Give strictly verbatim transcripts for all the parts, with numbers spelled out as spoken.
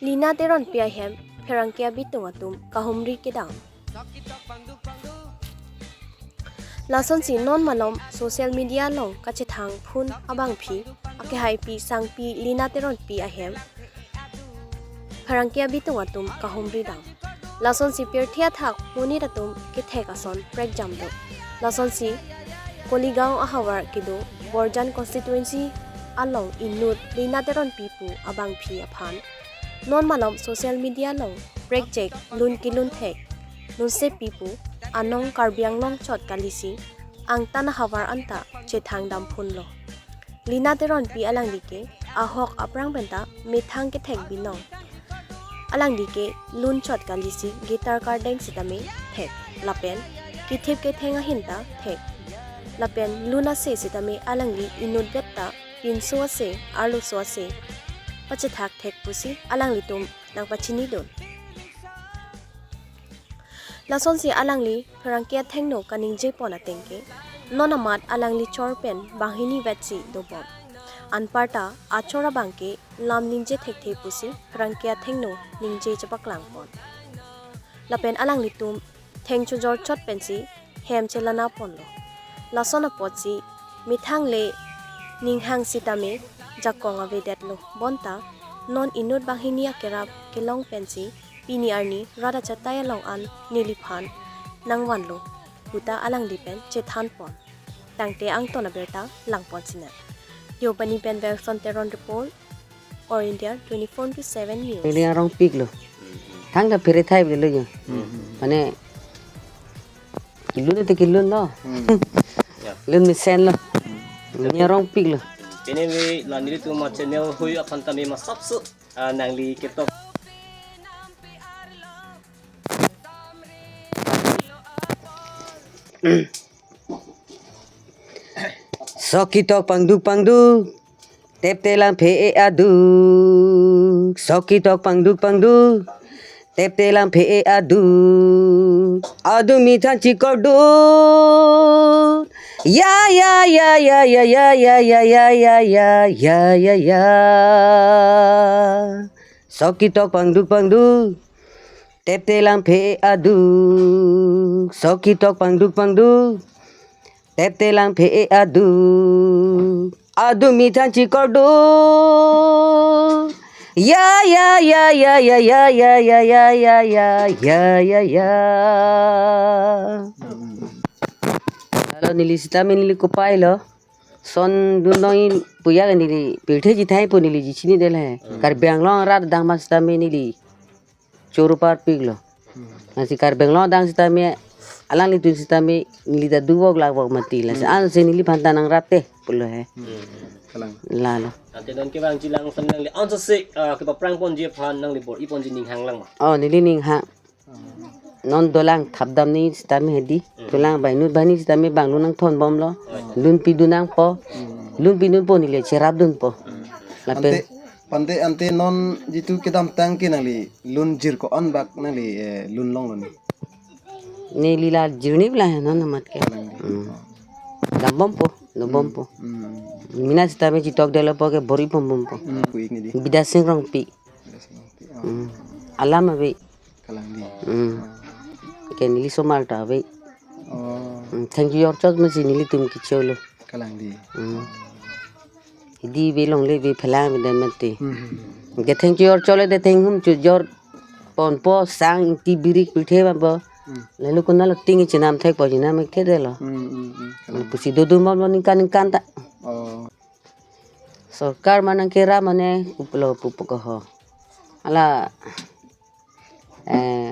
Lina Teronpi ahem pherangke abitung atum kahumri kedam. Lasonsi non malom social media along kachethang phun abangpi akehaipi sangpi Lina Teronpi ahem pherangke abitung atum kahumri dam. Lasonsi pirthe athak monit atum kethek ason prekjam do. Lasonsi Koligaon ahavar kedo Borjan constituency along inut Lina Teronpi pu abangpi aphan non malom social media along prekjek lun kelun thek lunsepi pu anong Karbi Anglong chot kalisi angtan ahavar anta chethang dam phunlo. Lina Teronpi alangli ke ahok aphrang penta methang kethek binong. Alangli ke lun chot kalisi guitar kardeng sitame thek, lapen kethip ketheng ahin ta thek. Lapen lun ase sitame alangli inutvet ta pinso ase, arloso ase pachethak thek pusi alanglitum nangpachinidun. Lasonsi alangli pherangke athengno kaningje pon ateng ke, non amat alangli chor pen banghini vetsi dobom. Anparta achor abang ke lam ningje thekthe pusi pherangke athengno ningje chepaklang pon. Lapen alanglitum theng chojor chot pensi hem chelana ponlo. Lason apotsi methang le ninghang sitame jakong avedetlo. Bonta non inut banghini akerap kelong pensi pini arni rat achatai along an neliphan nangvanlo puta alangli pen chethan pon. Tangte angton abirta lang pon sinang. Deopani pen Wilson Teron report, All India twenty-four into seven News. Neli arong piklo. Thangta phere thai belo yo. Mane kelun te kelun lo. Ya. Lun mesenlo. Neli arong piklo. Anyway, la nelitum a-channel hui aphan tame masapso, ah, nangli ketok. Sok ketok pangduk pangduk, tepte langphe-e aduk. Sok ketok pangduk pangduk, tepte langphe-e aduk. Aduk methang chikordun. Ya, ya, ya. Sok ketok pangduk pangduk, tepte langphe-e aduk. Sok ketok pangduk pangduk, tepte langphe-e aduk. Aduk methang chikordun. Ya, ya, ya. Lalo neli sitame neli kopai lo. Son dun dong i puya ke neli pirthe jithai pu neli jichinidel he. Karbi Anglong arat dang ma sitame neli choro parpiklo. Lasi Karbi Anglong adang sitame, alanglitum sitame neli ta duvok lavok mati. Lasi ansi neliphan ta nangrapte pulo he. Kalang. Lalo. Ante non kevangji lang son nangli ansose, ah, kepaphrang ponji aphan nangli bor-i ponji ninghang lang ma? Oh, neli ninghang. Non dolang thapdam ni sitame hedi. Dolang bai inut banghini sitame bang lun nangthon bomlo. Lun pidun nangpo. Lun pidunpo neli cherapdunpo. Lapen ante, ante, ante non jitu kedamtang ke nangli lun jir ko-an bak nangli, eh, lun longlo ni? Neli la jirni bla he non amat ke. Dambompo, dambompo. Mina sitame chitokdetlo po ke bor-i pon bompo. Kuik ni di. Bidasing Rongpi. Alam ave. Kalang di. Ke neli somar ta ave. Oh. Thengchu jorchot masi nelitum kecholo. Kalang di. Hedi ave longle ave phelang ave dan mati. Ke thengchu jorchot le de thenghum chu jor ponpo sang ingti birik pirthe ma bo. Lalu kunalo ting chenam thekpo chenam thekdetlo. Kalang. Pusi dodum bomlo ningkan ningkan ta. Oh. Sorkar manang kera mane kuplo pupo koho. Ala, eh,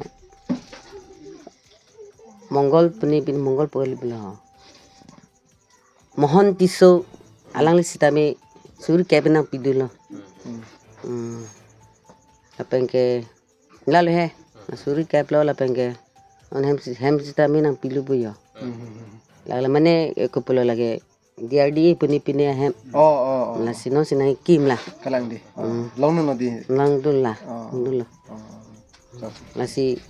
Mongol pini pin Mongol poli pilo. Mohon Tisso alangli sitame suri kep nangpidunlo. Lapen ke lalo he. Suri keplo lapen ke. On hem si-, hem sitame nangpilu pu yo. Lalo mane, eh, kuplo lake D R D A pini pini ahem. Oh, oh, oh. Lasi non si nangkim la. Kalang di. Oh. Longdunlo di. Longdunlo. Oh. Longdunlo. Oh. Lasi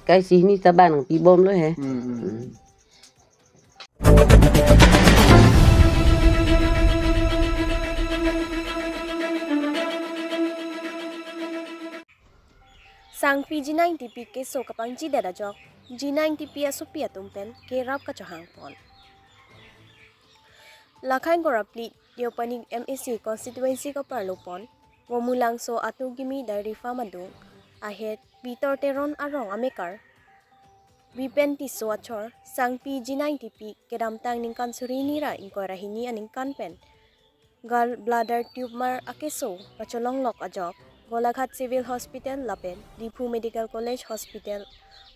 kai si hini tabang nangpibomlo he. Sangpi G nine T P keso kapangjidet ajok G nine T P asopi atum pen kerap kachohang pon. Lakhang Gorapli Deopani M A C constituency kaparlo pon Gomulangso Atu Kimi Dairy Farm adung ahet Bitor Teron arong amekar Bipen Tisso achor Sangpi G nine T P kedamtang ningkan suri ni ra ingkoi ra hini aningkan pen gallbladder tumor akeso pacholonglok ajok Golaghat Civil Hospital lapen Diphu Medical College Hospital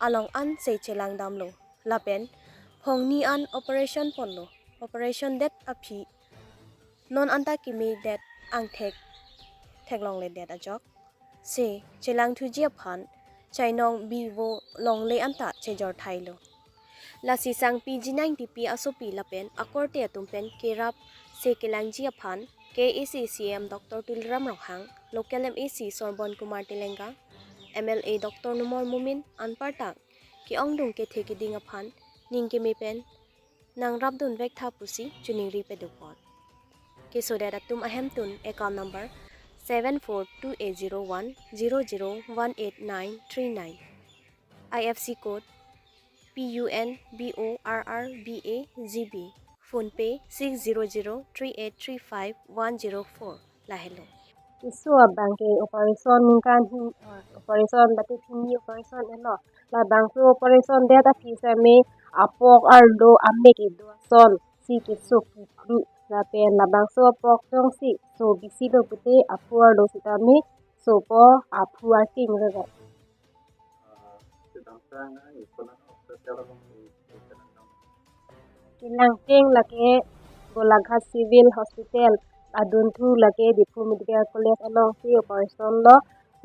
along anse chelang damlo lapen phongni an operation ponlo. Operation det aphi non anta keme det angthek theklongledet ajok se chelangthuji aphan chainong bivo longle anta chejor thailo. Lasi Sangpi G nine T P asopi lapen akorte atum pen kerap se kelangji aphan K A A C C M Doctor Tuliram Ronghang, local M A C Sorbon Kumar Telenga, M L A Doctor Numol Momin anparta ke-ongdung kethe keding aphan ning keme pen nangrapdun vektha pusi choningri pado pon. Kesodet atum ahemtun account number seven four two eight zero one zero zero one eight nine three nine, I F S C code P U N B O R R B A G B, PhonePe six zero zero three eight three five one zero four. Lahelo. Keso abang ke operation ningkan hin, ah, operation batu hini operation elo. Labangso operation det aphi same apok arlo amek kedo ason si keso kuklu. Lapen labangso apok jongsi so bisi lo pute aphu arlo sitame sopo aphu aking rere. Kelangkeng lake Golaghat Civil Hospital adunthu lake Diphu Medical College alongsi operation lo.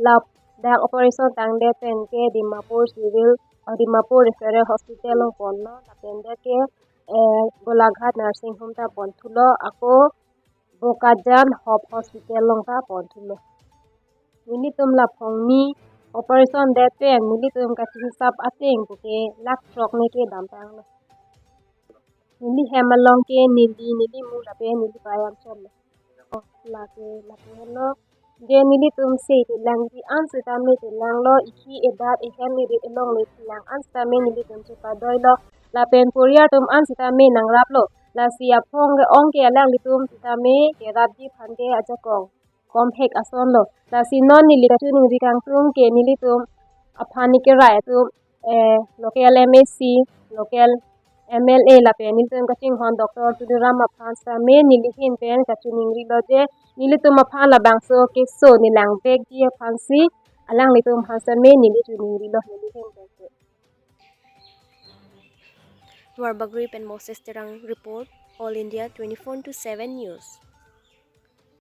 Ladak operation tangdet pen ke Dimapur Civil, ah, Dimapur Referral Hospital along ponlo. Lapen det ke, eh, Golaghat Nursing Home ta ponthulo. Ako Bokajan Hope Hospital along ta ponthulo. Nelitum la phongni operation det pen nelitum kachingsap ateng puke lakh throk ne kedamtanglo. Neli hem along ke neli, neli mu lapen neli payam chom lo. Lake, lake henlo. Je nelitum se telangji an sitame telanglo, ikhi edat ehem edit elong le telang an sitame nelitum chepadoilo. Lapen poriyar atum an sitame nangraplo. Lasi aphong ke-ong ke alanglitum sitame kerapji aphan ke ajakong komhek asonlo. Lasi non neli kachiningri kangtung ke nelitum aphan ni kerai atum, eh, local M A C, local M L A lapen nelitum kachinghon Doctor Tuliram aphan sitame neli ahin pen kachiningrilo je nelitum aphan labangso keso nelang vekji aphansi alanglitum aphan sitame neli chiningrilo neli ahin pen. Duarbagori pen Moses Terang report, All India twenty-four into seven News.